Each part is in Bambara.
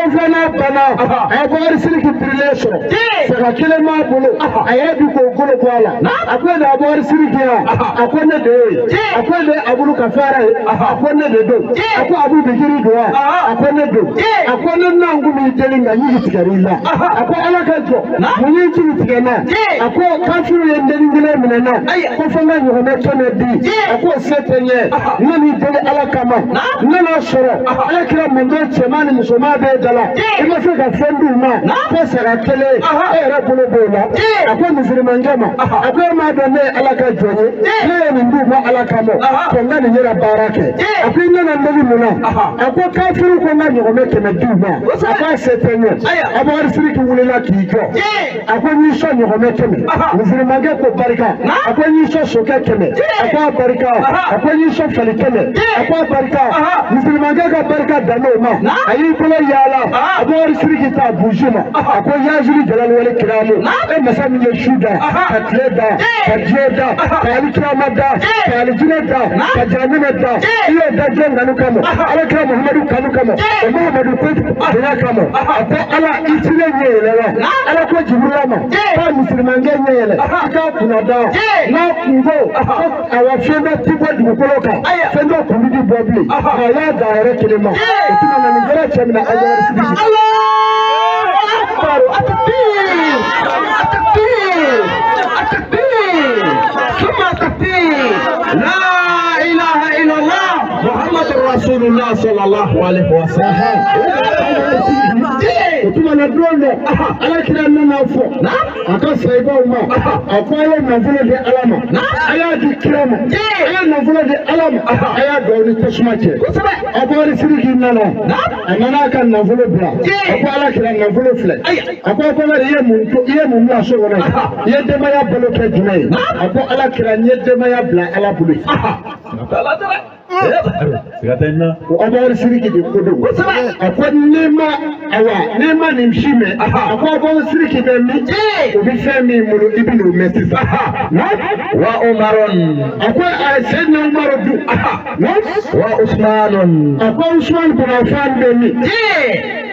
Dɔgɔkun filanan banna Abubakar Sidiki birilen sɔrɔ saga kelen b'a bolo a yɛrɛ bi k'o golo bɔ a la a ko e de Abubakar Sidiki ye a ko ne de y'o ye a ko e de ye Abulu Kafara ye a ko ne de don a ko Abu Bikiri don wa a ko ne don a ko ne na n kun b'i deli nka ɲigi tigɛr'i la a ko Ala ka jɔ mun y'i jigi tigɛ n na a ko kafiru ye n dennin kelen minɛ n na ko fo n ka ɲɔgɔmɛ 100 di a ko se tɛ n ye n nana i deli Ala kama n nana sɔrɔ Ala kira manden cɛman ni musoman bɛɛ da la i ma se ka fɛn d'u ma fo saga kelen e yɛrɛ bolo b'o la a ko misirimankɛ ma a ko e m'a dɔn ne ye Ala ka jɔn ye ne ye nin d'u ma Ala kama ko n ka nin yɛrɛ baara kɛ a ko i nana n deli mun na a ko kafiru ko n ka ɲɔgɔmɛ 100 d'u ma a k'a se tɛ n ye Abubakar Sidiki wulila k'i jɔ a ko n y'i sɔn ɲɔgɔmɛ 100 misirimankɛ ko barika a ko n y'i sɔn sokɛ 100 a ko a barika a ko n y'i sɔn fali 100 a ko a barika misirimankɛ ka barika dan n'o ma a y'i bolo yaala Abubakar Sidiki ta buzi ma a ko yaziri jalali wale kiramu e masa min ye su da ka tile da ka diɲɛ da ka alikiyama da ka alijinɛ da ka jahanama da i y'o da jɔn kanu kama Ala kira Muhamadu kanu kama o Muhamadu ko bonya kama a ko Ala i ti ne ɲɛ yɛlɛ wa Ala ko Jibirila ma k'a misirimankɛ ɲɛ yɛlɛ i k'a kunna da n'a kun ko awa fɛn dɔ ti bɔ dugukolo kan fɛn dɔ kun bi bɔ bilen a y'a da a yɛrɛ kelen ma o tuma na nin kɛra cɛ min na Abubakar Sidiki. Akbar takbir takbir takbir ثم takbir لا إله إلا الله محمد رسول الله صلى الله عليه وسلم. O tuma na don dɔ Ala kira nana fɔ a ka sayibaw ma a ko a ye nafolo di Ala ma a y'a di kira ma a ye nafolo di Ala ma a y'a don aw ni tasuma cɛ Abubakar Sidiki nana a nana a ka nafolo bila a ko Ala kira nafolo filɛ a ko Abubakar i ye mun to i ye mun bila so kɔnɔ i ye denbaya balo kɛ jumɛn ye a ko Ala kira n ye denbaya bila Ala bolo. O Abubakar Sidiki de ko don a ko n'i ma awa n'i ma nin si mɛn a ko Abubakar Sidiki bɛ min o bɛ fɛn min bolo i bɛ n'o mɛn sisan. Wa Umarun a ko Seyidina Umaru dun wa Usmanun a ko Usman bin Affan bɛ min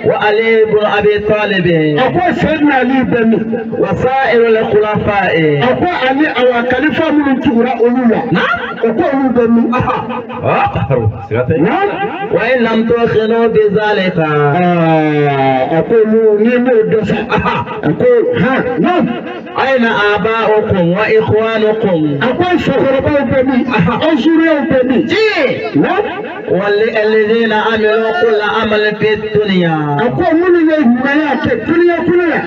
wa Ali bin Abi Talib a ko Seyidina Ali bɛ min wa sa'irul khulafa'i a ko ani awa kalifa minnu tugura olu la o ko olu bɛ min. Wa in lam tuqinu bi zalika a ko ni m'o dɔn a ko han non aina aba'ukum wa ikhwanukum a ko fakɔrɔbaw bɛ min aw zuriyaw bɛ min والذين عملوا كل عمل في الدنيا a ko minnu ye ɲumanya kɛ duniya kɔnɔ yan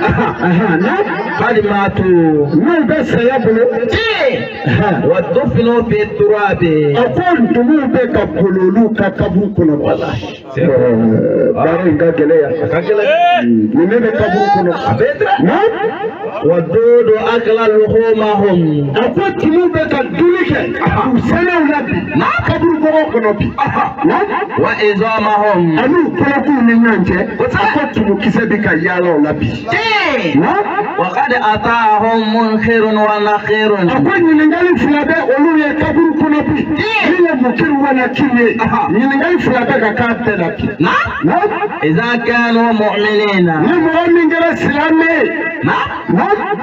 قد ماتوا n'u bɛ saya bolo ودفنوا في التراب a ko ntumuw bɛ ka boli olu ka kaburu kɔnɔ baara in ka gɛlɛn yan nin ne bɛ kaburu kɔnɔ والدود أكل لحومهم a ko tumuw bɛ ka dumuni kɛ u sɛnɛw la bi kaburu bɔgɔ kɔnɔ bi وعظامهم ani u kɔnɔkuw ni ɲɔgɔn cɛ a ko tumukisɛ bɛ ka yaala o la bi وقد أتاهم منكر ونكير a ko ɲininkali fila bɛ olu ye kaburu kɔnɔ bi min ye mukiru wa nakiru ye ɲininkali fila bɛ ka k'a bɛɛ la bi إذا كانوا مؤمنين ni mɔgɔ min kɛra silamɛ ye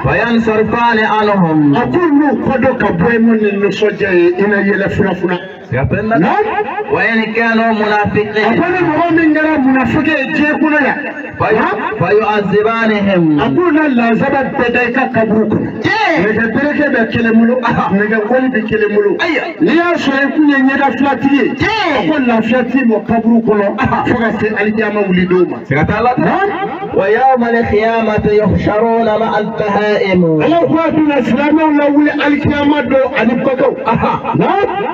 فينصرفان عنهم a ko n'u kɔ dɔ ka bɔ yen mun ni nisɔndiya ye i na yɛlɛ funafuna وإن كانوا a منافقين ko ni mɔgɔ min kɛra munafiki ye diɲɛ kɔnɔ yan فيعذبانهم a k'u na lazaba bɛɛ da i ka kaburu kɔnɔ nɛgɛ bereke bɛ kelen bolo nɛgɛ wali bɛ kelen bolo n'i y'a sɔrɔ i kun ye ɲɛda filatigi ye a ko lafiya t'i mɔ kaburu kɔnɔ fo ka se alikiyama wuli don ma. ويوم القيامة يحشرون مع البهائم Ala ko a bɛna silamɛw lawuli alikiyama don ani baganw.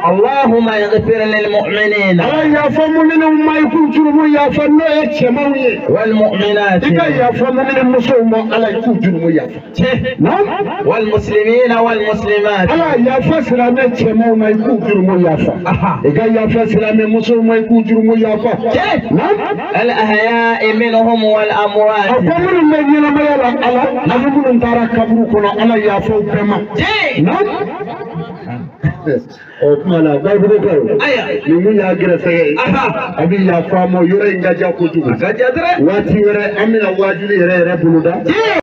اللهم اغفر للمؤمنين Ala yafa muminɛw ma i k'u jurumu yafa n'o ye cɛmanw ye. والمؤمنات I ka yafa muminɛ musow ma Ala i k'u jurumu yafa. والمسلمين والمسلمات Ala yafa silamɛ cɛmanw ma i k'u jurumu yafa. I ka yafa silamɛ musow ma i k'u jurumu yafa. الأحياء منهم والأموات A ko minnu bɛ ɲɛnamaya la Ala ani minnu taara kaburu kɔnɔ Ala yafa u bɛɛ ma. O tuma la Balibugukaw, nin kun y'a gɛrɛsɛgɛ ye. A bɛ yafa an ma, yɔrɔ in ka diya kojugu. Waati wɛrɛ an bɛna waajuli yɛrɛ yɛrɛ boloda.